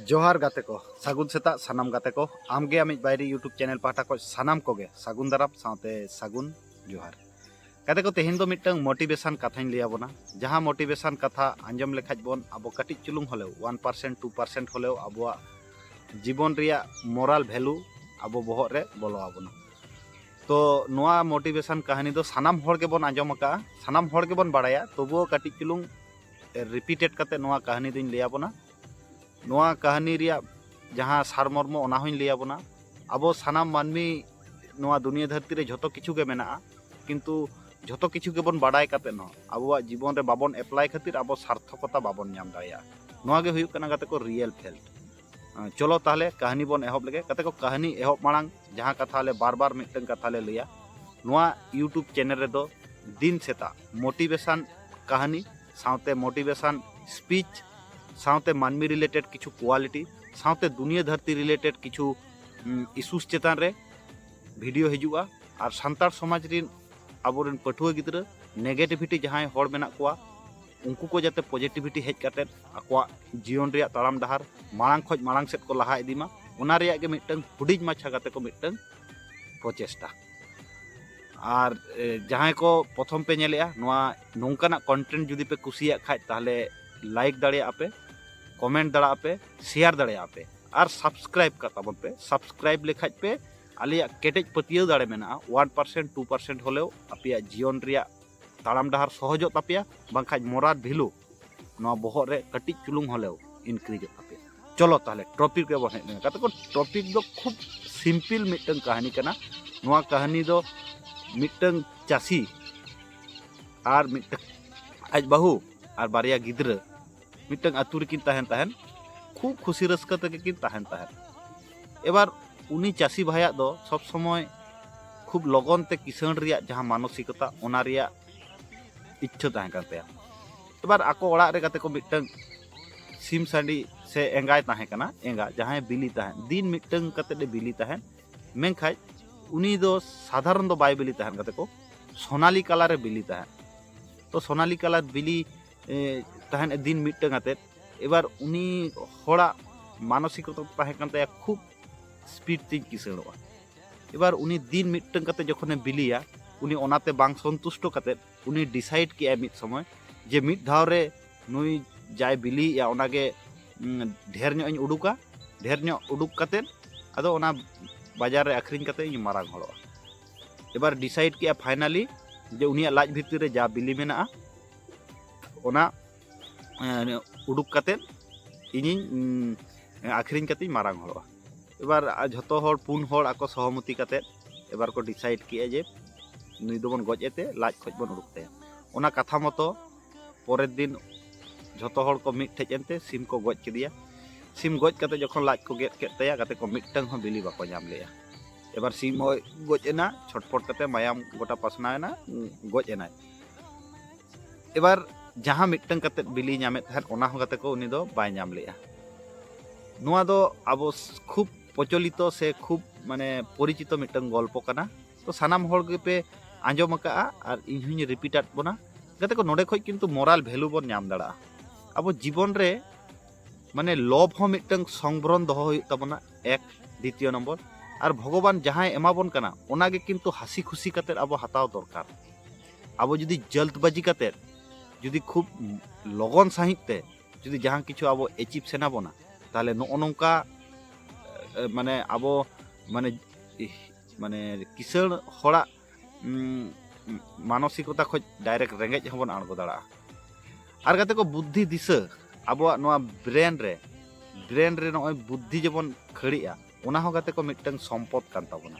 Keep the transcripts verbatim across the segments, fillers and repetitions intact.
ᱡᱚᱦᱟᱨ ᱜᱟᱛᱮ ᱠᱚ, ᱥᱟᱹᱜᱩᱱ ᱥᱮᱛᱟᱜ ᱥᱟᱱᱟᱢ ᱜᱟᱛᱮ ᱠᱚ᱾ ᱟᱢᱜᱮ ᱟᱢᱤᱡ ᱵᱟᱭᱨᱤ YouTube ᱪᱮᱱᱮᱞ ᱯᱟᱦᱴᱟ ᱠᱷᱚᱱ ᱥᱟᱱᱟᱢ ᱠᱚᱜᱮ ᱥᱟᱹᱜᱩᱱ ᱫᱟᱨᱟᱢ ᱥᱟᱶᱛᱮ ᱥᱟᱹᱜᱩᱱ ᱡᱚᱦᱟᱨ᱾ ᱜᱟᱛᱮ ᱠᱚ, ᱛᱮᱦᱮᱧ ᱫᱚ ᱢᱤᱫᱴᱟᱝ ᱢᱳᱴᱤᱵᱷᱮᱥᱚᱱ ᱠᱟᱛᱷᱟᱧ ᱞᱟᱹᱭ ᱟᱵᱚᱱᱟ, ᱡᱟᱦᱟᱸ ᱢᱳᱴᱤᱵᱷᱮᱥᱚᱱ ᱠᱟᱛᱷᱟ ᱟᱸᱡᱚᱢ ᱞᱮᱠᱷᱟᱡ ᱵᱚᱱ ᱟᱵᱚ ᱠᱟᱹᱴᱤᱡ ᱪᱩᱞᱩᱝ ᱦᱚᱞᱮᱣ, ᱚᱣᱟᱱ ᱯᱟᱨᱥᱮᱱᱴ ᱴᱩ ᱯᱟᱨᱥᱮᱱᱴ ᱦᱚᱞᱮᱣ ᱟᱵᱚᱣᱟᱜ ᱡᱤᱵᱚᱱ ᱨᱮᱭᱟᱜ ᱢᱚᱨᱟᱞ ᱵᱷᱮᱞᱩ ᱟᱵᱚ ᱵᱚᱦᱚᱜ ᱨᱮ ᱵᱚᱞᱚ ᱟᱵᱚᱱᱟ᱾ ᱛᱚ ᱱᱚᱣᱟ ᱢᱳᱴᱤᱵᱷᱮᱥᱚᱱ ᱠᱟᱹᱦᱱᱤ ᱫᱚ ᱥᱟᱱᱟᱢ ᱦᱚᱲ ᱜᱮᱵᱚᱱ ᱟᱸᱡᱚᱢ ᱟᱠᱟᱫᱼᱟ, ᱥᱟᱱᱟᱢ ᱦᱚᱲ ᱜᱮᱵᱚᱱ ᱵᱟᱲᱟᱭᱟ, ᱛᱚᱵᱩᱣᱳ ᱠᱟᱹᱴᱤᱡ ᱪᱩᱞᱩᱝ ᱨᱤᱯᱤᱴᱮᱰ ᱠᱟᱛᱮ ᱱᱚᱣᱟ ᱠᱟᱹᱦᱱᱤ ᱫᱚᱧ ᱞᱟᱹᱭ ᱟᱵᱚᱱᱟ᱾ ᱱᱚᱣᱟ ᱠᱟᱹᱦᱱᱤ ᱨᱮᱭᱟᱜ ᱡᱟᱦᱟᱸ ᱥᱟᱨᱢᱚᱨᱢᱚ, ᱚᱱᱟ ᱦᱚᱸᱧ ᱞᱟᱹᱭ ᱟᱵᱚᱱᱟ᱾ ᱟᱵᱚ ᱥᱟᱱᱟᱢ ᱢᱟᱹᱱᱢᱤ ᱱᱚᱣᱟ ᱫᱩᱱᱤᱭᱟᱹ ᱫᱷᱟᱹᱨᱛᱤ ᱨᱮ ᱡᱷᱚᱛᱚ ᱠᱤᱪᱷᱩ ᱜᱮ ᱢᱮᱱᱟᱜᱼᱟ, ᱠᱤᱱᱛᱩ ᱡᱷᱚᱛᱚ ᱠᱤᱪᱷᱩ ᱜᱮᱵᱚᱱ ᱵᱟᱰᱟᱭ ᱠᱟᱛᱮ ᱦᱚᱸ ᱟᱵᱚᱣᱟᱜ ᱡᱤᱵᱚᱱ ᱨᱮ ᱵᱟᱵᱚᱱ ᱮᱯᱞᱟᱭ ᱠᱷᱟᱹᱛᱤᱨ ᱟᱵᱚ ᱥᱟᱨᱛᱷᱚᱠᱚᱛᱟ ᱵᱟᱵᱚᱱ ᱧᱟᱢ ᱫᱟᱲᱮᱭᱟᱜᱼᱟ᱾ ᱱᱚᱣᱟ ᱜᱮ ᱦᱩᱭᱩᱜ ᱠᱟᱱᱟ ᱜᱟᱛᱮ ᱠᱚ ᱨᱤᱭᱮᱞ ᱯᱷᱮᱞᱴ᱾ ᱪᱚᱞᱚ ᱛᱟᱦᱞᱮ ᱠᱟᱹᱦᱱᱤ ᱵᱚᱱ ᱮᱦᱚᱵ ᱞᱮᱜᱮ᱾ ᱜᱟᱛᱮ ᱠᱚ, ᱠᱟᱹᱦᱱᱤ ᱮᱦᱚᱵ ᱢᱟᱲᱟᱝ ᱡᱟᱦᱟᱸ ᱠᱟᱛᱷᱟ ᱟᱞᱮ ᱵᱟᱨ ᱵᱟᱨ ᱢᱤᱫᱴᱟᱝ ᱠᱟᱛᱷᱟ ᱞᱮ ᱞᱟᱹᱭᱟ, ᱱᱚᱣᱟ YouTube ᱪᱮᱱᱮᱞ ᱨᱮᱫᱚ ᱫᱤᱱ ᱥᱮᱛᱟᱜ ᱢᱳᱴᱤᱵᱷᱮᱥᱚᱱ ᱠᱟᱹᱦᱱᱤ ᱥᱟᱶᱛᱮ ᱢᱳᱴᱤᱵᱷᱮᱥᱚᱱ ᱥᱯᱤᱪ ᱥᱟᱶᱛᱮ ᱢᱟᱹᱱᱢᱤ ᱨᱤᱞᱮᱴᱮᱰ ᱠᱤᱪᱷᱩ ᱠᱳᱣᱟᱞᱤᱴᱤ ᱥᱟᱶᱛᱮ ᱫᱩᱱᱤᱭᱟᱹ ᱫᱷᱟᱹᱨᱛᱤ ᱨᱤᱞᱮᱴᱮᱰ ᱠᱤᱪᱷᱩ ᱤᱥᱩᱥ ᱪᱮᱛᱟᱱ ᱨᱮ ᱵᱷᱤᱰᱤᱭᱳ ᱦᱤᱡᱩᱜᱼᱟ᱾ ᱟᱨ ᱥᱟᱱᱛᱟᱲ ᱥᱚᱢᱟᱡᱽ ᱨᱤᱱ ᱟᱵᱚᱨᱮᱱ ᱯᱟᱹᱴᱷᱩᱣᱟᱹ ᱜᱤᱫᱽᱨᱟᱹ, ᱱᱮᱜᱮᱴᱤᱵᱷᱤᱴᱤ ᱡᱟᱦᱟᱸᱭ ᱦᱚᱲ ᱢᱮᱱᱟᱜ ᱠᱚᱣᱟ, ᱩᱱᱠᱩ ᱠᱚ ᱡᱟᱛᱮ ᱯᱚᱡᱤᱴᱤᱵᱷᱤᱴᱤ ᱦᱮᱡ ᱠᱟᱛᱮᱫ ᱟᱠᱚᱣᱟᱜ ᱡᱤᱭᱚᱱ ᱨᱮᱭᱟᱜ ᱛᱟᱲᱟᱢ ᱰᱟᱦᱟᱨ ᱢᱟᱲᱟᱝ ᱠᱷᱚᱱ ᱢᱟᱲᱟᱝ ᱥᱮᱫ ᱠᱚ ᱞᱟᱦᱟ ᱤᱫᱤ ᱢᱟ, ᱚᱱᱟ ᱨᱮᱭᱟᱜ ᱜᱮ ᱢᱤᱫᱴᱟᱝ ᱦᱩᱰᱤᱧ ᱢᱟᱪᱷᱟ ᱠᱟᱛᱮ ᱠᱚ ᱢᱤᱫᱴᱟᱝ ᱯᱨᱚᱪᱮᱥᱴᱟ᱾ ᱟᱨ ᱮ, ᱡᱟᱦᱟᱸᱭ ᱠᱚ ᱯᱨᱚᱛᱷᱚᱢ ᱯᱮ ᱧᱮᱞᱮᱜᱼᱟ, ᱱᱚᱣᱟ ᱱᱚᱝᱠᱟᱱᱟᱜ ᱠᱚᱱᱴᱮᱱᱴ ᱡᱩᱫᱤ ᱯᱮ ᱠᱩᱥᱤᱭᱟᱜ ᱠᱷᱟᱡ, ᱛᱟᱦᱚᱞᱮ ᱞᱟᱭᱤᱠ ᱫᱟᱲᱮᱭᱟᱜᱼᱟ ᱯᱮ, ᱠᱚᱢᱮᱱᱴ ᱫᱟᱲᱮᱭᱟᱜᱼᱟ ᱯᱮ, ᱥᱮᱭᱟᱨ ᱫᱟᱲᱮᱭᱟᱜᱼᱟ ᱯᱮ, ᱟᱨ ᱥᱟᱵᱥᱠᱨᱟᱭᱤᱵ ᱠᱟᱜ ᱛᱟᱵᱚᱱ ᱯᱮ᱾ ᱥᱟᱵᱥᱠᱨᱟᱭᱤᱵ ᱞᱮᱠᱷᱟᱡ ᱯᱮ ᱟᱞᱮᱭᱟᱜ ᱠᱮᱴᱮᱡ ᱯᱟᱹᱛᱭᱟᱹᱣ ᱫᱟᱲᱮ ᱢᱮᱱᱟᱜᱼᱟ, ᱚᱣᱟᱱ ᱯᱟᱨᱥᱮᱱᱴ ᱴᱩ ᱯᱟᱨᱥᱮᱱᱴ ᱦᱚᱞᱮᱣ ᱟᱯᱮᱭᱟᱜ ᱡᱤᱭᱚᱱ ᱨᱮᱭᱟᱜ ᱛᱟᱲᱟᱢ ᱰᱟᱦᱟᱨ ᱥᱚᱦᱚᱡᱚᱜ ᱛᱟᱯᱮᱭᱟ, ᱵᱟᱝᱠᱷᱟᱡ ᱢᱚᱨᱟᱞ ᱵᱷᱮᱞᱩ ᱱᱚᱣᱟ ᱵᱚᱦᱚᱜ ᱨᱮ ᱠᱟᱹᱴᱤᱡ ᱪᱩᱞᱩᱝ ᱦᱚᱞᱮᱣ ᱤᱱᱠᱨᱤᱡᱚᱜ ᱛᱟᱯᱮᱭᱟ᱾ ᱪᱚᱞᱚ ᱛᱟᱦᱞᱮ ᱴᱚᱯᱤᱠ ᱨᱮᱵᱚᱱ ᱦᱮᱡ ᱞᱮᱱ ᱜᱮ᱾ ᱜᱟᱛᱮ ᱠᱚ, ᱴᱚᱯᱤᱠ ᱫᱚ ᱠᱷᱩᱵ ᱥᱤᱢᱯᱤᱞ ᱢᱤᱫᱴᱟᱝ ᱠᱟᱹᱦᱱᱤ ᱠᱟᱱᱟ᱾ ᱱᱚᱣᱟ ᱠᱟᱹᱦᱱᱤ ᱫᱚ ᱢᱤᱫᱴᱟᱝ ᱪᱟᱹᱥᱤ ᱟᱨ ᱢᱤᱫᱴᱟᱝ ᱟᱡ ᱵᱟᱹᱦᱩ ᱟᱨ ᱵᱟᱨᱭᱟ ᱜᱤᱫᱽᱨᱟᱹ ᱢᱤᱫᱴᱟᱝ ᱟᱹᱛᱩ ᱨᱮᱠᱤᱱ ᱛᱟᱦᱮᱱ ᱛᱟᱦᱮᱱ᱾ ᱠᱷᱩᱵ ᱠᱷᱩᱥᱤ ᱨᱟᱹᱥᱠᱟᱹ ᱛᱮᱜᱮ ᱠᱤᱱ ᱛᱟᱦᱮᱱ ᱛᱟᱦᱮᱸᱫ᱾ ᱮᱵᱟᱨ ᱩᱱᱤ ᱪᱟᱹᱥᱤ ᱵᱷᱟᱭᱟᱜ ᱫᱚ ᱥᱚᱵ ᱥᱚᱢᱚᱭ ᱠᱷᱩᱵ ᱞᱚᱜᱚᱱ ᱛᱮ ᱠᱤᱥᱟᱹᱬ ᱨᱮᱭᱟᱜ ᱡᱟᱦᱟᱸ ᱢᱟᱱᱚᱥᱤᱠᱚᱛᱟ, ᱚᱱᱟ ᱨᱮᱭᱟᱜ ᱤᱪᱪᱷᱟᱹ ᱛᱟᱦᱮᱸ ᱠᱟᱱ ᱛᱟᱭᱟ᱾ ᱮᱵᱟᱨ ᱟᱠᱚ ᱚᱲᱟᱜ ᱨᱮ ᱜᱟᱛᱮ ᱠᱚ ᱢᱤᱫᱴᱟᱝ ᱥᱤᱢ ᱥᱟᱺᱰᱤ ᱥᱮ ᱮᱸᱜᱟᱭ ᱛᱟᱦᱮᱸ ᱠᱟᱱᱟ, ᱮᱸᱜᱟ ᱡᱟᱦᱟᱸᱭ ᱵᱤᱞᱤ ᱛᱟᱦᱮᱸᱫ, ᱫᱤᱱ ᱢᱤᱫᱴᱟᱝ ᱠᱟᱛᱮᱫ ᱮ ᱵᱤᱞᱤ ᱛᱟᱦᱮᱸᱫ᱾ ᱢᱮᱱᱠᱷᱟᱡ ᱩᱱᱤ ᱫᱚ ᱥᱟᱫᱷᱟᱨᱚᱱ ᱫᱚ ᱵᱟᱭ ᱵᱤᱞᱤ ᱛᱟᱦᱮᱸᱫ ᱜᱟᱛᱮ ᱠᱚ, ᱥᱳᱱᱟᱞᱤ ᱠᱟᱞᱟᱨ ᱮ ᱵᱤᱞᱤ ᱛᱟᱦᱮᱸᱫ᱾ ᱛᱚ ᱥᱳᱱᱟᱞᱤ ᱠᱟᱞᱟᱨ ᱵᱤᱞᱤ ᱮ, ᱛᱟᱦᱮᱱ ᱫᱤᱱ ᱢᱤᱫᱴᱟᱝ ᱟᱛᱮᱫ᱾ ᱮᱵᱟᱨ ᱩᱱᱤ ᱦᱚᱲᱟᱜ ᱢᱟᱱᱚᱥᱤᱠᱚᱛᱟ ᱛᱟᱦᱮᱸ ᱠᱟᱱ ᱛᱟᱭᱟ ᱠᱷᱩᱵ ᱥᱯᱤᱰ ᱛᱤᱧ ᱠᱤᱥᱟᱹᱬᱚᱜᱼᱟ᱾ ᱮᱵᱟᱨ ᱩᱱᱤ ᱫᱤᱱ ᱢᱤᱫᱴᱟᱝ ᱠᱟᱛᱮ ᱡᱚᱠᱷᱚᱱᱮ ᱵᱤᱞᱤᱭᱟ, ᱩᱱᱤ ᱚᱱᱟᱛᱮ ᱵᱟᱝ ᱥᱚᱱᱛᱩᱥᱴᱚ ᱠᱟᱛᱮ ᱩᱱᱤ ᱰᱤᱥᱟᱭᱤᱰ ᱠᱮᱜᱼᱟᱭ ᱢᱤᱫ ᱥᱚᱢᱚᱭ ᱡᱮ ᱢᱤᱫ ᱫᱷᱟᱣ ᱨᱮ ᱱᱩᱭ ᱡᱟᱭ ᱵᱤᱞᱤᱭᱮᱜᱼᱟ ᱚᱱᱟᱜᱮ ᱰᱷᱮᱨ ᱧᱚᱜ ᱤᱧ ᱩᱰᱩᱠᱟ, ᱰᱷᱮᱨ ᱧᱚᱜ ᱩᱰᱩᱠ ᱠᱟᱛᱮ ᱟᱫᱚ ᱚᱱᱟ ᱵᱟᱡᱟᱨ ᱨᱮ ᱟᱹᱠᱷᱨᱤᱧ ᱠᱟᱛᱮ ᱤᱧ ᱢᱟᱨᱟᱝ ᱦᱚᱲᱚᱜᱼᱟ᱾ ᱮᱵᱟᱨ ᱰᱤᱥᱟᱭᱤᱰ ᱠᱮᱜᱼᱟ ᱯᱷᱟᱭᱱᱟᱞᱤ ᱡᱮ ᱩᱱᱤᱭᱟᱜ ᱞᱟᱡ ᱵᱷᱤᱛᱤᱨ ᱨᱮ ᱡᱟ ᱵᱤᱞᱤ ᱢᱮᱱᱟᱜᱼᱟ ᱚᱱᱟ ᱩᱰᱩᱠ ᱠᱟᱛᱮ ᱤᱧᱤᱧ ᱟᱹᱠᱷᱨᱤᱧ ᱠᱟᱛᱮᱧ ᱢᱟᱨᱟᱝ ᱦᱚᱲᱚᱜᱼᱟ᱾ ᱮᱵᱟᱨ ᱡᱷᱚᱛᱚ ᱦᱚᱲ, ᱯᱩᱱ ᱦᱚᱲ ᱟᱠᱚ ᱥᱚᱦᱚᱢᱚᱛᱤ ᱠᱟᱛᱮ ᱮᱵᱟᱨ ᱠᱚ ᱰᱤᱥᱟᱭᱤᱰ ᱠᱮᱜᱼᱟ ᱡᱮ ᱱᱩᱭ ᱫᱚᱵᱚᱱ ᱜᱚᱡ ᱮᱛᱮ ᱞᱟᱡ ᱠᱷᱚᱡ ᱵᱚᱱ ᱩᱰᱩᱠ ᱛᱟᱭᱟ᱾ ᱚᱱᱟ ᱠᱟᱛᱷᱟ ᱢᱚᱛᱚ ᱯᱚᱨᱮᱨ ᱫᱤᱱ ᱡᱷᱚᱛᱚ ᱦᱚᱲ ᱠᱚ ᱢᱤᱫ ᱴᱷᱮᱡ ᱮᱱᱛᱮ ᱥᱤᱢ ᱠᱚ ᱜᱚᱡ ᱠᱮᱫᱮᱭᱟ᱾ ᱥᱤᱢ ᱜᱚᱡ ᱠᱟᱛᱮ ᱡᱚᱠᱷᱚᱱ ᱞᱟᱡ ᱠᱚ ᱜᱮᱫ ᱠᱮᱫ ᱛᱟᱭᱟ, ᱜᱟᱛᱮ ᱠᱚ ᱢᱤᱫᱴᱟᱝ ᱦᱚᱸ ᱵᱤᱞᱤ ᱵᱟᱠᱚ ᱧᱟᱢ ᱞᱮᱜᱼᱟ᱾ ᱮᱵᱟᱨ ᱥᱤᱢ ᱦᱚᱸᱭ ᱜᱚᱡ ᱮᱱᱟ, ᱪᱷᱚᱴᱯᱚᱴ ᱠᱟᱛᱮ ᱢᱟᱭᱟᱢ ᱜᱚᱴᱟ ᱯᱟᱥᱱᱟᱣ ᱮᱱᱟ, ᱜᱚᱡ ᱮᱱᱟᱭ᱾ ᱮᱵᱟᱨ ᱡᱟᱦᱟᱸ ᱢᱤᱫᱴᱟᱝ ᱠᱟᱛᱮ ᱵᱤᱞᱤ ᱧᱟᱢᱮᱫ ᱛᱟᱦᱮᱸᱫ, ᱚᱱᱟ ᱦᱚᱸ ᱜᱟᱛᱮ ᱠᱚ ᱩᱱᱤ ᱫᱚ ᱵᱟᱭ ᱧᱟᱢ ᱞᱮᱜᱼᱟ᱾ ᱱᱚᱣᱟ ᱫᱚ ᱟᱵᱚ ᱠᱷᱩᱵ ᱯᱨᱚᱪᱚᱞᱤᱛᱚ ᱥᱮ ᱠᱷᱩᱵ ᱢᱟᱱᱮ ᱯᱚᱨᱤᱪᱤᱛᱚ ᱢᱤᱫᱴᱟᱝ ᱜᱚᱞᱯᱚ ᱠᱟᱱᱟ᱾ ᱛᱚ ᱥᱟᱱᱟᱢ ᱦᱚᱲ ᱜᱮᱯᱮ ᱟᱸᱡᱚᱢ ᱟᱠᱟᱜᱼᱟ ᱟᱨ ᱤᱧ ᱦᱚᱧ ᱨᱤᱯᱤᱴ ᱟᱫ ᱵᱚᱱᱟ᱾ ᱜᱟᱛᱮ ᱠᱚ, ᱱᱚᱰᱮ ᱠᱷᱚᱡ ᱠᱤᱱᱛᱩ ᱢᱚᱨᱟᱞ ᱵᱷᱮᱞᱩ ᱵᱚᱱ ᱧᱟᱢ ᱫᱟᱲᱮᱭᱟᱜᱼᱟ᱾ ᱟᱵᱚ ᱡᱤᱵᱚᱱ ᱨᱮ ᱢᱟᱱᱮ ᱞᱚᱵᱷ ᱦᱚᱸ ᱢᱤᱫᱴᱟᱝ ᱥᱚᱝᱵᱨᱚᱱ ᱫᱚᱦᱚ ᱦᱩᱭᱩᱜ ᱛᱟᱵᱚᱱᱟ, ᱮᱠ᱾ ᱫᱤᱛᱤᱭᱚ ᱱᱚᱢᱵᱚᱨ, ᱟᱨ ᱵᱷᱚᱜᱚᱵᱟᱱ ᱡᱟᱦᱟᱸᱭ ᱮᱢᱟ ᱵᱚᱱ ᱠᱟᱱᱟ, ᱚᱱᱟᱜᱮ ᱠᱤᱱᱛᱩ ᱦᱟᱹᱥᱤ ᱠᱷᱩᱥᱤ ᱠᱟᱛᱮ ᱟᱵᱚ ᱦᱟᱛᱟᱣ ᱫᱚᱨᱠᱟᱨ᱾ ᱟᱵᱚ ᱡᱩᱫᱤ ᱡᱟᱹᱞᱫᱵᱟᱡᱤ ᱠᱟᱛᱮ, ᱡᱩᱫᱤ ᱠᱷᱩᱵ ᱞᱚᱜᱚᱱ ᱥᱟᱺᱦᱤᱡ ᱛᱮ ᱡᱩᱫᱤ ᱡᱟᱦᱟᱸ ᱠᱤᱪᱷᱩ ᱟᱵᱚ ᱮᱪᱤᱵᱷ ᱥᱟᱱᱟ ᱵᱚᱱᱟ, ᱛᱟᱦᱚᱞᱮ ᱱᱚᱜᱼᱚ ᱱᱚᱝᱠᱟ ᱮ, ᱢᱟᱱᱮ ᱟᱵᱚ ᱢᱟᱱᱮ ᱤᱦ, ᱢᱟᱱᱮ ᱠᱤᱥᱟᱹᱬ ᱦᱚᱲᱟᱜ ᱩᱸ, ᱢᱟᱱᱚᱥᱤᱠᱚᱛᱟ ᱠᱷᱚᱡ ᱰᱟᱭᱨᱮᱠᱴ ᱨᱮᱸᱜᱮᱡ ᱦᱚᱸᱵᱚᱱ ᱟᱬᱜᱚ ᱫᱟᱲᱮᱭᱟᱜᱼᱟ᱾ ᱟᱨ ᱜᱟᱛᱮ ᱠᱚ, ᱵᱩᱫᱽᱫᱷᱤ ᱫᱤᱥᱟᱹ, ᱟᱵᱚᱣᱟᱜ ᱱᱚᱣᱟ ᱵᱨᱮᱱ ᱨᱮ, ᱵᱨᱮᱱ ᱨᱮ ᱱᱚᱜᱼᱚᱭ ᱵᱩᱫᱽᱫᱷᱤ ᱡᱮᱵᱚᱱ ᱠᱷᱟᱹᱲᱮᱜᱼᱟ, ᱚᱱᱟ ᱦᱚᱸ ᱜᱟᱛᱮ ᱠᱚ ᱢᱤᱫᱴᱟᱝ ᱥᱚᱢᱯᱚᱫ ᱠᱟᱱ ᱛᱟᱵᱚᱱᱟ᱾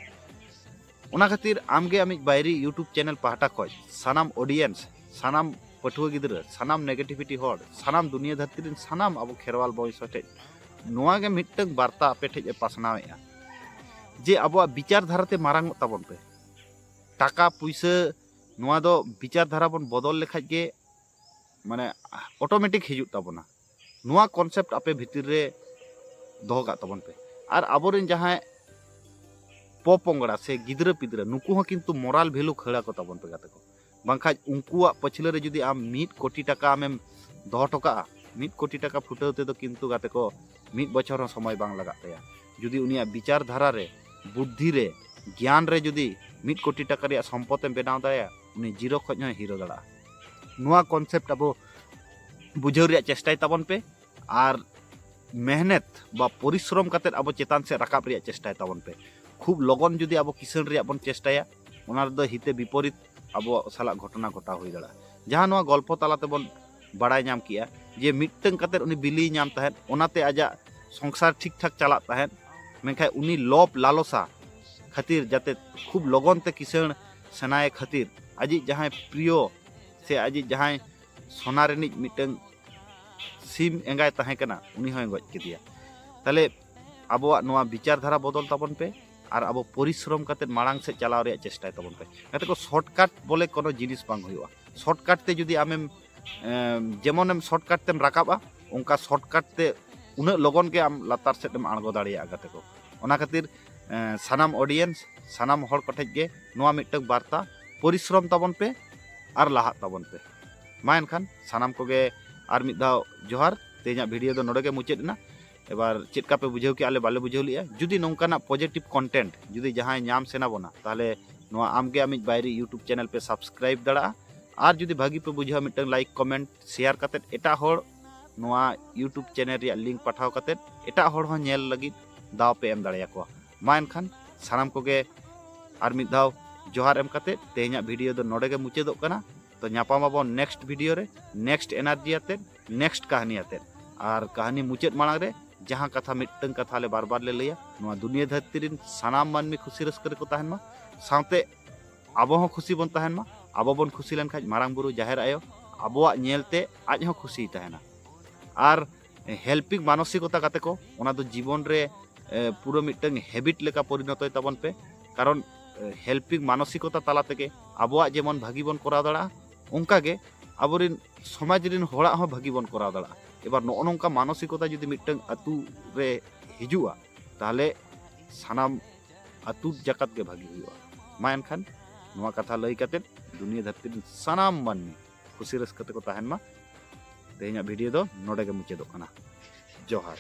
ᱚᱱᱟ ᱠᱷᱟᱹᱛᱤᱨ ᱟᱢᱜᱮ ᱟᱢᱤᱡ ᱵᱟᱭᱨᱤ YouTube ᱪᱮᱱᱮᱞ ᱯᱟᱦᱴᱟ ᱠᱷᱚᱡ ᱥᱟᱱᱟᱢ ᱚᱰᱤᱭᱮᱱᱥ, ᱥᱟᱱᱟᱢ ᱯᱟᱹᱴᱷᱩᱣᱟᱹ ᱜᱤᱫᱽᱨᱟᱹ, ᱥᱟᱱᱟᱢ ᱱᱮᱜᱮᱴᱤᱵᱷᱤᱴᱤ ᱦᱚᱲ, ᱥᱟᱱᱟᱢ ᱫᱩᱱᱤᱭᱟᱹ ᱫᱷᱟᱹᱨᱛᱤ ᱨᱮᱱ ᱥᱟᱱᱟᱢ ᱟᱵᱚ ᱠᱷᱮᱨᱣᱟᱞ ᱵᱚᱝᱥᱚ ᱴᱷᱮᱡ ᱱᱚᱣᱟ ᱜᱮ ᱢᱤᱫᱴᱟᱝ ᱵᱟᱨᱛᱟ ᱟᱯᱮ ᱴᱷᱮᱡ ᱮ ᱯᱟᱥᱱᱟᱣᱮᱫᱼᱟ ᱡᱮ ᱟᱵᱚᱣᱟᱜ ᱵᱤᱪᱟᱨ ᱫᱷᱟᱨᱟ ᱛᱮ ᱢᱟᱨᱟᱝ ᱚᱜ ᱛᱟᱵᱚᱱ ᱯᱮ᱾ ᱴᱟᱠᱟ ᱯᱩᱭᱥᱟᱹ ᱱᱚᱣᱟ ᱫᱚ ᱵᱤᱪᱟᱨ ᱫᱷᱟᱨᱟ ᱵᱚᱱ ᱵᱚᱫᱚᱞ ᱞᱮᱠᱷᱟᱡ ᱜᱮ ᱢᱟᱱᱮ ᱚᱴᱳᱢᱮᱴᱤᱠ ᱦᱤᱡᱩᱜ ᱛᱟᱵᱚᱱᱟ᱾ ᱱᱚᱣᱟ ᱠᱚᱱᱥᱮᱯᱴ ᱟᱯᱮ ᱵᱷᱤᱛᱤᱨ ᱨᱮ ᱫᱚᱦᱚ ᱠᱟᱜ ᱛᱟᱵᱚᱱ ᱯᱮ᱾ ᱟᱨ ᱟᱵᱚᱨᱮᱱ ᱡᱟᱦᱟᱸᱭ ᱯᱚᱯᱚᱝᱲᱟ ᱥᱮ ᱜᱤᱫᱽᱨᱟᱹ ᱯᱤᱫᱽᱨᱟᱹ, ᱱᱩᱠᱩ ᱦᱚᱸ ᱠᱤᱱᱛᱩ ᱢᱚᱨᱟᱞ ᱵᱷᱮᱞᱩ ᱠᱷᱟᱹᱲ ᱟᱠᱚ ᱛᱟᱵᱚᱱ ᱯᱮ ᱜᱟᱛᱮ ᱠᱚ᱾ ᱵᱟᱝᱠᱷᱟᱡ ᱩᱱᱠᱩᱣᱟᱜ ᱯᱟᱹᱪᱷᱞᱟᱹ ᱨᱮ ᱡᱩᱫᱤ ᱟᱢ ᱢᱤᱫ ᱠᱳᱴᱤ ᱴᱟᱠᱟ ᱟᱢᱮᱢ ᱫᱚᱦᱚ ᱦᱚᱴᱚ ᱠᱟᱜᱼᱟ, ᱢᱤᱫ ᱠᱳᱴᱤ ᱴᱟᱠᱟ ᱯᱷᱩᱴᱟᱹᱣ ᱛᱮᱫᱚ ᱠᱤᱱᱛᱩ ᱜᱟᱛᱮ ᱠᱚ ᱢᱤᱫ ᱵᱚᱪᱷᱚᱨ ᱦᱚᱸ ᱥᱚᱢᱚᱭ ᱵᱟᱝ ᱞᱟᱜᱟᱜ ᱛᱟᱭᱟ᱾ ᱡᱩᱫᱤ ᱩᱱᱤᱭᱟᱜ ᱵᱤᱪᱟᱨ ᱫᱷᱟᱨᱟ ᱨᱮ, ᱵᱩᱫᱽᱫᱷᱤ ᱨᱮ, ᱜᱮᱭᱟᱱ ᱨᱮ ᱡᱩᱫᱤ ᱢᱤᱫ ᱠᱳᱴᱤ ᱴᱟᱠᱟ ᱨᱮᱭᱟᱜ ᱥᱚᱢᱯᱚᱫ ᱮᱢ ᱵᱮᱱᱟᱣ ᱫᱟᱲᱮᱭᱟᱜᱼᱟ, ᱩᱱᱤ ᱡᱤᱨᱳ ᱠᱷᱚᱱ ᱦᱚᱸᱭ ᱦᱤᱨᱳ ᱫᱟᱲᱮᱭᱟᱜᱼᱟ᱾ ᱱᱚᱣᱟ ᱠᱚᱱᱥᱮᱯᱴ ᱟᱵᱚ ᱵᱩᱡᱷᱟᱹᱣ ᱨᱮᱭᱟᱜ ᱪᱮᱥᱴᱟᱭ ᱛᱟᱵᱚᱱ ᱯᱮ᱾ ᱟᱨ ᱢᱮᱦᱱᱮᱛ ᱵᱟ ᱯᱚᱨᱤᱥᱨᱚᱢ ᱠᱟᱛᱮᱫ ᱟᱵᱚ ᱪᱮᱛᱟᱱ ᱥᱮᱫ ᱨᱟᱠᱟᱵ ᱨᱮᱭᱟᱜ ᱪᱮᱥᱴᱟᱭ ᱛᱟᱵᱚᱱ ᱯᱮ᱾ ᱠᱷᱩᱵ ᱞᱚᱜᱚᱱ ᱡᱩᱫᱤ ᱟᱵᱚ ᱠᱤᱥᱟᱹᱬ ᱨᱮᱭᱟᱜ ᱵᱚᱱ ᱪᱮᱥᱴᱟᱭᱟ, ᱚᱱᱟ ᱨᱮᱫᱚ ᱦᱤᱛᱮ ᱵᱤᱯᱚᱨᱤᱛ ᱟᱵᱚ ᱥᱟᱞᱟᱜ ᱜᱷᱚᱴᱚᱱᱟ ᱜᱷᱚᱴᱟᱣ ᱦᱩᱭ ᱫᱟᱲᱮᱭᱟᱜᱼᱟ᱾ ᱡᱟᱦᱟᱸ ᱱᱚᱣᱟ ᱜᱚᱞᱯᱚ ᱛᱟᱞᱟ ᱛᱮᱵᱚᱱ ᱵᱟᱲᱟᱭ ᱧᱟᱢ ᱠᱮᱜᱼᱟ ᱡᱮ ᱢᱤᱫᱴᱟᱝ ᱠᱟᱛᱮᱫ ᱩᱱᱤ ᱵᱤᱞᱤᱭ ᱧᱟᱢ ᱛᱟᱦᱮᱸᱫ, ᱚᱱᱟᱛᱮ ᱟᱡᱟᱜ ᱥᱚᱝᱥᱟᱨ ᱴᱷᱤᱠ ᱴᱷᱟᱠ ᱪᱟᱞᱟᱜ ᱛᱟᱦᱮᱸᱫ, ᱢᱮᱱᱠᱷᱟᱱ ᱩᱱᱤ ᱞᱚᱵᱽ ᱞᱟᱞᱚᱥᱟ ᱠᱷᱟᱹᱛᱤᱨ, ᱡᱟᱛᱮ ᱠᱷᱩᱵ ᱞᱚᱜᱚᱱ ᱛᱮ ᱠᱤᱥᱟᱹᱬ ᱥᱟᱱᱟᱭᱮ ᱠᱷᱟᱹᱛᱤᱨ, ᱟᱡᱤᱡ ᱡᱟᱦᱟᱸᱭ ᱯᱨᱤᱭᱚ ᱥᱮ ᱟᱡᱤᱡ ᱡᱟᱦᱟᱸᱭ ᱥᱚᱱᱟ ᱨᱤᱱᱤᱡ ᱢᱤᱫᱴᱟᱝ ᱥᱤᱢ ᱮᱸᱜᱟᱭ ᱛᱟᱦᱮᱸ ᱠᱟᱱᱟ, ᱩᱱᱤ ᱦᱚᱸᱭ ᱜᱚᱡ ᱠᱮᱫᱮᱭᱟ᱾ ᱛᱟᱦᱞᱮ ᱟᱵᱚᱣᱟᱜ ᱱᱚᱣᱟ ᱵᱤᱪᱟᱨ ᱫᱷᱟᱨᱟ ᱵᱚᱫᱚᱞ ᱛᱟᱵᱚᱱ ᱯᱮ, ᱟᱨ ᱟᱵᱚ ᱯᱚᱨᱤᱥᱨᱚᱢ ᱠᱟᱛᱮᱫ ᱢᱟᱲᱟᱝ ᱥᱮᱫ ᱪᱟᱞᱟᱣ ᱨᱮᱭᱟᱜ ᱪᱮᱥᱴᱟᱭ ᱛᱟᱵᱚᱱ ᱯᱮ᱾ ᱜᱟᱛᱮ ᱠᱚ, ᱥᱚᱨᱴᱠᱟᱴ ᱵᱚᱞᱮ ᱠᱳᱱᱳ ᱡᱤᱱᱤᱥ ᱵᱟᱝ ᱦᱩᱭᱩᱜᱼᱟ᱾ ᱥᱚᱨᱴᱠᱟᱴ ᱛᱮ ᱡᱩᱫᱤ ᱟᱢᱮᱢ, ᱮᱢ, ᱡᱮᱢᱚᱱᱮᱢ ᱥᱚᱨᱴᱠᱟᱴ ᱛᱮᱢ ᱨᱟᱠᱟᱵᱼᱟ, ᱚᱱᱠᱟ ᱥᱚᱨᱴᱠᱟᱴ ᱛᱮ ᱩᱱᱟᱹᱜ ᱞᱚᱜᱚᱱ ᱜᱮ ᱟᱢ ᱞᱟᱛᱟᱨ ᱥᱮᱫ ᱮᱢ ᱟᱬᱜᱚ ᱫᱟᱲᱮᱭᱟᱜᱼᱟ᱾ ᱜᱟᱛᱮ ᱠᱚ, ᱚᱱᱟ ᱠᱷᱟᱹᱛᱤᱨ, ᱮ, ᱥᱟᱱᱟᱢ ᱚᱰᱤᱭᱮᱱᱥ, ᱥᱟᱱᱟᱢ ᱦᱚᱲ ᱠᱚᱴᱷᱮᱱ ᱜᱮ ᱱᱚᱣᱟ ᱢᱤᱫᱴᱟᱝ ᱵᱟᱨᱛᱟ, ᱯᱚᱨᱤᱥᱨᱚᱢ ᱛᱟᱵᱚᱱ ᱯᱮ ᱟᱨ ᱞᱟᱦᱟᱜ ᱛᱟᱵᱚᱱ ᱯᱮ᱾ ᱢᱟ ᱮᱱᱠᱷᱟᱱ ᱥᱟᱱᱟᱢ ᱠᱚᱜᱮ ᱟᱨ ᱢᱤᱫ ᱫᱷᱟᱣ ᱡᱚᱦᱟᱨ᱾ ᱛᱮᱦᱮᱧᱟᱜ ᱵᱷᱤᱰᱤᱭᱳ ᱫᱚ ᱱᱚᱰᱮ ᱜᱮ ᱢᱩᱪᱟᱹᱫ ᱮᱱᱟ᱾ ᱮᱵᱟᱨ ᱪᱮᱫ ᱞᱮᱠᱟ ᱯᱮ ᱵᱩᱡᱷᱟᱹᱣ ᱠᱮᱜᱼᱟ, ᱟᱞᱮ ᱵᱟᱞᱮ ᱵᱩᱡᱷᱟᱹᱣ ᱞᱮᱜᱼᱟ᱾ ᱡᱩᱫᱤ ᱱᱚᱝᱠᱟᱱᱟᱜ ᱯᱚᱡᱮᱴᱤᱵᱷ ᱠᱚᱱᱴᱮᱱᱴ ᱡᱩᱫᱤ ᱡᱟᱦᱟᱸᱭ ᱧᱟᱢ ᱥᱟᱱᱟ ᱵᱚᱱᱟ, ᱛᱟᱦᱚᱞᱮ ᱱᱚᱣᱟ ᱟᱢᱜᱮ ᱟᱢᱤᱡ ᱵᱟᱭᱨᱤ YouTube ᱪᱮᱱᱮᱞ ᱯᱮ ᱥᱟᱵᱥᱠᱨᱟᱭᱤᱵ ᱫᱟᱲᱮᱭᱟᱜᱼᱟ᱾ ᱟᱨ ᱡᱩᱫᱤ ᱵᱷᱟᱹᱜᱤ ᱯᱮ ᱵᱩᱡᱷᱟᱹᱣᱟ, ᱢᱤᱫᱴᱟᱝ ᱞᱟᱭᱤᱠ, ᱠᱚᱢᱮᱱᱴ, ᱥᱮᱭᱟᱨ ᱠᱟᱛᱮᱫ ᱮᱴᱟᱜ ᱦᱚᱲ ᱱᱚᱣᱟ YouTube ᱪᱮᱱᱮᱞ ᱨᱮᱭᱟᱜ ᱞᱤᱝᱠ ᱯᱟᱴᱷᱟᱣ ᱠᱟᱛᱮᱫ ᱮᱴᱟᱜ ᱦᱚᱲ ᱦᱚᱸ ᱧᱮᱞ ᱞᱟᱹᱜᱤᱫ ᱫᱟᱣ ᱯᱮ ᱮᱢ ᱫᱟᱲᱮᱭᱟᱠᱚᱣᱟ᱾ ᱢᱟ ᱮᱱᱠᱷᱟᱱ ᱥᱟᱱᱟᱢ ᱠᱚᱜᱮ ᱟᱨ ᱢᱤᱫ ᱫᱷᱟᱣ ᱡᱚᱦᱟᱨ ᱮᱢ ᱠᱟᱛᱮᱫ ᱛᱮᱦᱮᱧᱟᱜ ᱵᱷᱤᱰᱤᱭᱳ ᱫᱚ ᱱᱚᱰᱮ ᱜᱮ ᱢᱩᱪᱟᱹᱫᱚᱜ ᱠᱟᱱᱟ᱾ ᱛᱚ ᱧᱟᱯᱟᱢ ᱟᱵᱚᱱ ᱱᱮᱠᱥᱴ ᱵᱷᱤᱰᱤᱭᱳ ᱨᱮ, ᱱᱮᱠᱥᱴ ᱮᱱᱟᱨᱡᱤ ᱟᱛᱮᱫ, ᱱᱮᱠᱥᱴ ᱠᱟᱹᱦᱱᱤ ᱟᱛᱮᱫ᱾ ᱟᱨ ᱠᱟᱹᱦᱱᱤ ᱢᱩᱪᱟᱹᱫ ᱢᱟᱲᱟᱝ ᱨᱮ ᱡᱟᱦᱟᱸ ᱠᱟᱛᱷᱟ ᱢᱤᱫᱴᱟᱝ ᱠᱟᱛᱷᱟ ᱟᱞᱮ ᱵᱟᱨ ᱵᱟᱨ ᱞᱮ ᱞᱟᱹᱭᱟ, ᱱᱚᱣᱟ ᱫᱩᱱᱤᱭᱟᱹ ᱫᱷᱟᱹᱨᱛᱤ ᱨᱮᱱ ᱥᱟᱱᱟᱢ ᱢᱟᱹᱱᱢᱤ ᱠᱷᱩᱥᱤ ᱨᱟᱹᱥᱠᱟᱹ ᱨᱮᱠᱚ ᱛᱟᱦᱮᱱ ᱢᱟ, ᱥᱟᱶᱛᱮ ᱟᱵᱚ ᱦᱚᱸ ᱠᱷᱩᱥᱤ ᱵᱚᱱ ᱛᱟᱦᱮᱱ ᱢᱟ᱾ ᱟᱵᱚ ᱵᱚᱱ ᱠᱷᱩᱥᱤ ᱞᱮᱱᱠᱷᱟᱱ ᱢᱟᱨᱟᱝ ᱵᱩᱨᱩ ᱡᱟᱦᱮᱨ ᱟᱭᱳ ᱟᱵᱚᱣᱟᱜ ᱧᱮᱞᱛᱮ ᱟᱡ ᱦᱚᱸ ᱠᱷᱩᱥᱤᱭ ᱛᱟᱦᱮᱱᱟ᱾ ᱟᱨ ᱦᱮᱞᱯᱤᱝ ᱢᱟᱱᱚᱥᱤᱠᱚᱛᱟ ᱜᱟᱛᱮ ᱠᱚ, ᱚᱱᱟ ᱫᱚ ᱡᱤᱵᱚᱱ ᱨᱮ, ᱮ, ᱯᱩᱨᱟᱹ ᱢᱤᱫᱴᱟᱝ ᱦᱮᱵᱤᱴ ᱞᱮᱠᱟ ᱯᱚᱨᱤᱱᱚᱛᱚᱭ ᱛᱟᱵᱚᱱ ᱯᱮ᱾ ᱠᱟᱨᱚᱱ, ᱮ, ᱦᱮᱞᱯᱤᱝ ᱢᱟᱱᱚᱥᱤᱠᱚᱛᱟ ᱛᱟᱞᱟ ᱛᱮᱜᱮ ᱟᱵᱚᱣᱟᱜ ᱡᱮᱢᱚᱱ ᱵᱷᱟᱹᱜᱤ ᱵᱚᱱ ᱠᱚᱨᱟᱣ ᱫᱟᱲᱮᱭᱟᱜᱼᱟ, ᱚᱱᱠᱟᱜᱮ ᱟᱵᱚᱨᱮᱱ ᱥᱚᱢᱟᱡᱽ ᱨᱮᱱ ᱦᱚᱲᱟᱜ ᱦᱚᱸ ᱵᱷᱟᱹᱜᱤ ᱵᱚᱱ ᱠᱚᱨᱟᱣ ᱫᱟᱲᱮᱭᱟᱜᱼᱟ᱾ ᱮᱵᱟᱨ ᱱᱚᱜᱼᱚ ᱱᱚᱝᱠᱟ ᱢᱟᱱᱚᱥᱤᱠᱚᱛᱟ ᱡᱩᱫᱤ ᱢᱤᱫᱴᱟᱝ ᱟᱹᱛᱩ ᱨᱮ ᱦᱤᱡᱩᱜᱼᱟ, ᱛᱟᱦᱚᱞᱮ ᱥᱟᱱᱟᱢ ᱟᱹᱛᱩ ᱡᱟᱠᱟᱛ ᱜᱮ ᱵᱷᱟᱹᱜᱤ ᱦᱩᱭᱩᱜᱼᱟ᱾ ᱢᱟ ᱮᱱᱠᱷᱟᱱ ᱱᱚᱣᱟ ᱠᱟᱛᱷᱟ ᱞᱟᱹᱭ ᱠᱟᱛᱮᱫ ᱫᱩᱱᱤᱭᱟᱹ ᱫᱷᱟᱹᱨᱛᱤ ᱨᱮᱱ ᱥᱟᱱᱟᱢ ᱢᱟᱹᱱᱢᱤ ᱠᱷᱩᱥᱤ ᱨᱟᱹᱥᱠᱟᱹ ᱛᱮᱠᱚ ᱛᱟᱦᱮᱱ ᱢᱟ᱾ ᱛᱮᱦᱮᱧᱟᱜ ᱵᱷᱤᱰᱤᱭᱳ ᱫᱚ ᱱᱚᱰᱮ ᱜᱮ ᱢᱩᱪᱟᱹᱫᱚᱜ ᱠᱟᱱᱟ᱾ ᱡᱚᱦᱟᱨ᱾